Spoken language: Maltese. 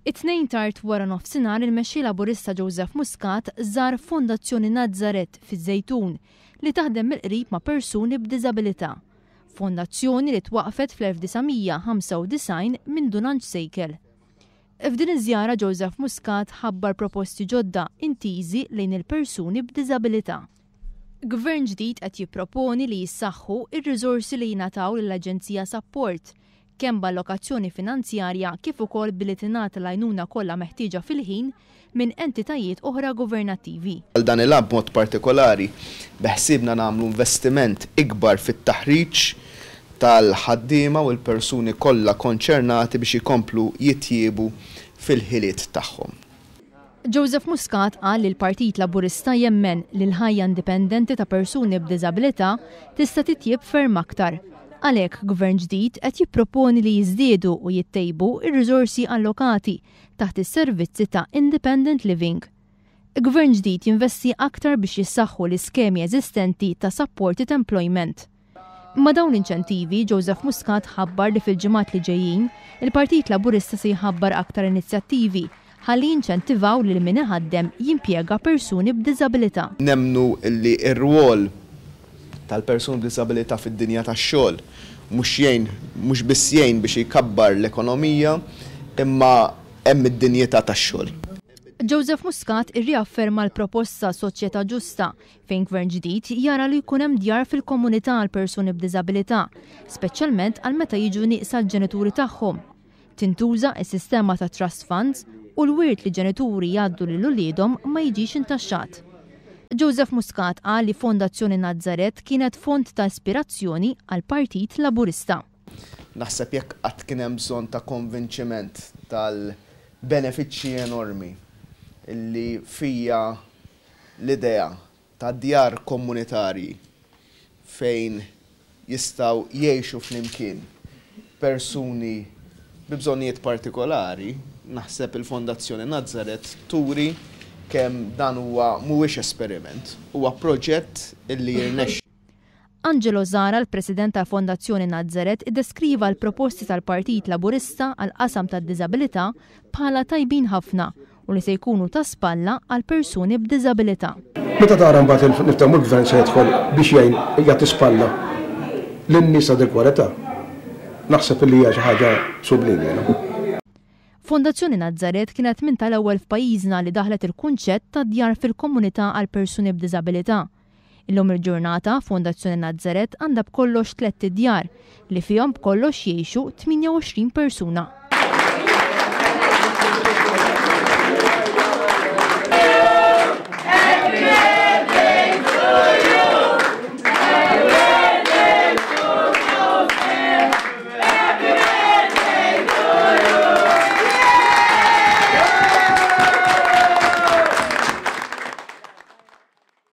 It-Tnejn tard wara nofsinhar il-Mexxej Laburista Joseph Muscat żar Fondazzjoni Nazareth fiż-Żejtun li taħdem mill-qrib ma' persuni b'diżabilità. Fondazzjoni li twaqqfet fl-1995 minn Dun Anġ Sejkel. F'din iż-żjara Joseph Muscat ħabbar proposti ġodda intiżi lejn il-persuni b'diżabilità. Gvern ġdid qed jipproponi li jissaħħu r-riżorsi li jingħataw lill-Aġenzija Sapport, kemm b'allokazzjoni finanzjarja kif ukoll billi tingħata l-għajnuna kollha meħtieġa fil-ħin minn entitajiet oħra governattivi. Għal dan il-għan b'mod partikolari, beħsiebna nagħmlu investiment ikbar fit-taħriġ tal-ħaddiema u l-persuni kollha konċernati biex ikomplu jitjiebu fil-ħiliet tagħhom. Joseph Muscat qal li l-Partit Laburista jemmen li l-ħajja indipendenti ta' persuni b'diżabilità tista' titjieb ferm aktar. Għalhekk, Gvern ġdid qed jipproponi li jiżdiedu u jittejbu r-riżorsi allokati taħt is-servizzi ta' Independent Living. Gvern ġdid jinvesti aktar biex jissaħħu l-iskemi eżistenti ta' Supported Employment. Ma' dawn l-inċentivi, Joseph Muscat ħabbar li fil-ġimgħat li ġejjin, il-Partit Laburista se jħabbar aktar inizjattivi ħalli jinċentivaw lil min iħaddem jimpjega persuni b'diżabilità. Nemmnu li r-rwol tal-persuni b'diżabilità fid-dinja tax-xogħol mhux jgħin mhux biss jgħin biex jkabbar l-ekonomija imma hemm id-dinjità tax-xogħol. Joseph Muscat irriafferma l-proposta Soċjetà Ġusta fejn Gvern ġdid jara li jkun hemm djar fil-komunità għal persuni b'diżabilità, speċjalment għal meta jiġu nieqsa l-ġenituri tagħhom. Tintuża s-sistema ta' trust funds u l-wirt li ġenituri jgħaddu lil uliedhom ma jiġix intaxxat. Joseph Muscat qal li Fondazzjoni Nazareth kienet font ta' ispirazzjoni għall-Partit Laburista. Naħseb jekk qatt kien hemm bżonn ta' konvinċiment tal-benefiċċji enormi li fija l-idea ta' djar komunitarji fejn jistgħu jgħixu flimkien persuni bi bżonnijiet partikolari, naħseb il-Fondazzjoni Nazareth turi kemm dan huwa mhuwiex esperiment, huwa proġett illi jirnexxi. Angelo Zahra, l-President tal-Fondazzjoni Nazareth, iddeskriva l-proposti tal-Partit Laburista għall-qasam tad-diżabilità bħala tajbin ħafna u li se jkunu ta' spalla għal persuni b'diżabilità. Meta tara mbagħad niftehmu l-Gvern se jidħol biex jgħin jagħti spalla lin-nies ta' dil-kwalità, naħseb illi hija xi ħaġa sublimi jiena. Fondazzjoni Nazareth kienet minn tal-ewwel f'pajjiżna li daħlet il-kunċett ta' djar fil-komunità għal persuni b'diżabilità. Illum il-ġurnata, Fondazzjoni Nazareth għandha b'kollox tlett idjar li fihom b'kollox jgħixu 28 persuna.